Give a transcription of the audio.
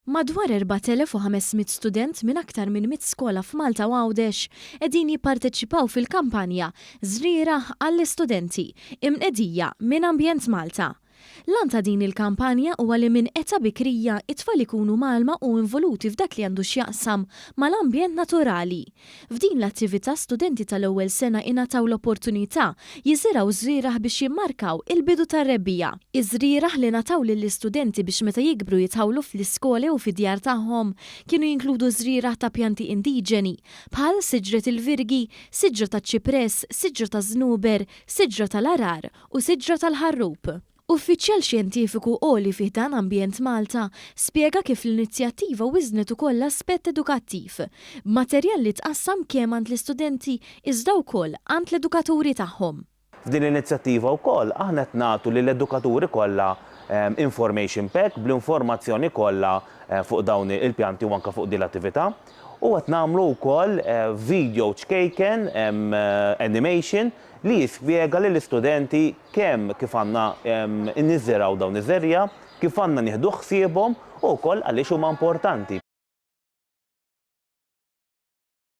Madwar 4,500 student minn aktar minn 100 skola f'Malta u Għawdex qegħdin jipparteċipaw fil-kampanja Żrieragħ għall-Istudenti, imnedija minn Ambjent Malta. L-għan ta' din il-kampanja huwa li minn età bikrija it-tfal ikunu mgħallma u involuti f'dak li għandu x'jaqsam mal-ambjent naturali. F'din l-attività studenti tal-ewwel sena ingħataw l-opportunità jiżirgħu żrieragħ biex jimmarkaw il-bidu tar-rebbiegħa. Iż-żrieragħ li ngħataw lill-istudenti biex meta jikbru jitħawlu fl-iskoli u fid-djar tagħhom kienu jinkludu żrieragħ ta' pjanti indiġeni bħal siġret il-virgi, siġra taċ-ċipress, siġra taż-żnuber, siġra tal-għarar u siġra tal-ħarrub. Uffiċjal xjentifiku għoli fi ħdan Ambjent Malta spjega kif l-inizjattiva wiżnet ukoll l-aspett edukattiv, b'materjal li tqassam kemm għand l-istudenti iżda wkoll għand l-edukaturi tagħhom. F'din l-inizjattiva wkoll aħna qed nagħtu lill-edukaturi kollha information pack bl-informazzjoni kollha fuq dawn il-pjanti u anke fuq din l-attività. U qed nagħmlu wkoll video ċkejken, animation, li jispjega lill-istudenti kemm kif għandna niżirgħu dawn iż-żerriegħa, kif għandna nieħdu ħsiebhom u wkoll għaliex huma importanti.